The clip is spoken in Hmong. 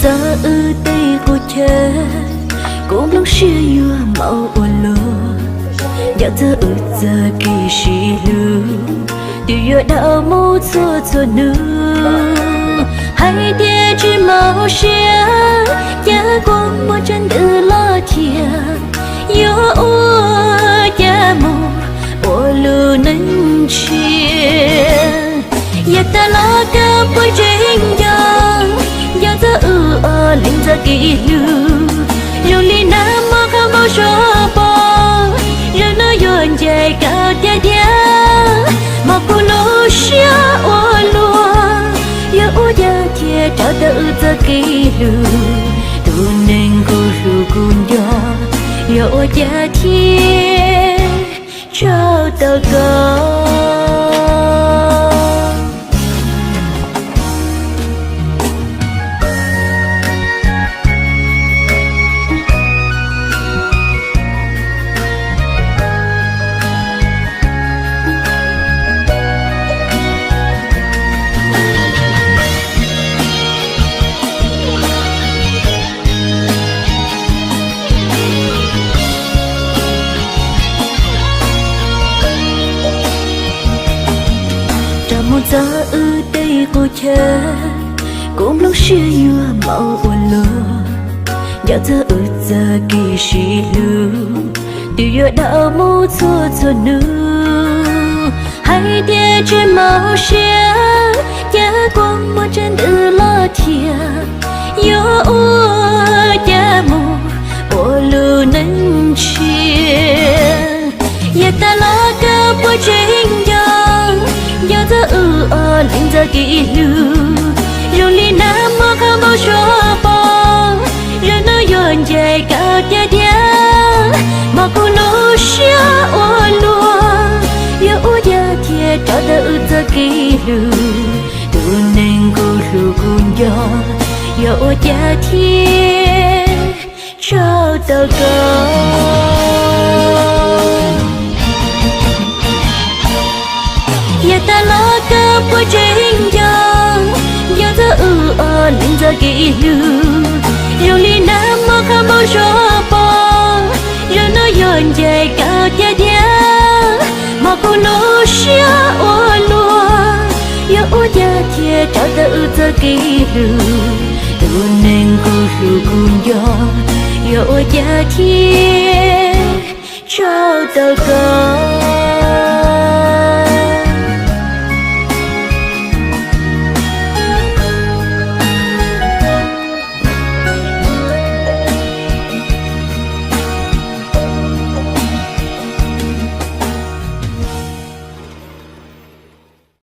Txog wb tej qub chaw, kuv nplooj siab yuav maum ua luaj. Nco txog wb txoj kev sib hlub, twb yuav dhau mus txhua txhua hnub. Hais tias tsis mob siab, cas kua muag tseem ntws los thiab. Yuav ua cas mus ua lub neej tshiab. Yog tas los koj puas tseem nco, nco txog wb ob leeg txoj kev hlub. Zoo li nag hmo qhov npau suav poob, zaum no yuav ncaim koj tiag tiag. Hmo kuv lub siab ua luaj, yuav ua cas thiaj rau tau wb txoj kev hlub. Tus neeg kuv hlub kuv nco, yuav ua cas thiaj rau tau koj. Rov mus txog wb tej qub chaw, kuv nplooj siab yuav maum ua luaj. Nco txog wb txoj kev sib hlub, twb yuav dhau mus txhua txhua hnub. Hais tias tsis mob siab, cas kua muag tseem ntws los thiab. Yuav ua cas mus ua lub neej tshiab. Yog tas los koj puas tseem nco, nco txog wb ob leeg txoj kev hlub. Zoo li nag hmo qhov npau suav poob, zaum no yuav ncaim koj tiag tiag. Hmo kuv lub siab ua luaj, yuav ua cas thiaj rau tau wb txoj kev hlub. Tus neeg kuv hlub kuv nco, yuav ua cas thiaj rau tau koj. Yog tas los koj puas tseem nco, nco txog wb ob leeg txoj kev hlub. Zoo li nag hmo qhov npau suav poob, zaum no yuav ncaim koj tiag tiag. Hmo kuv lub siab ua luaj, yuav ua cas thiaj rau tau wb txoj kev hlub. Tus neeg kuv hlub kuv nco, yuav ua cas thiaj rau tau koj.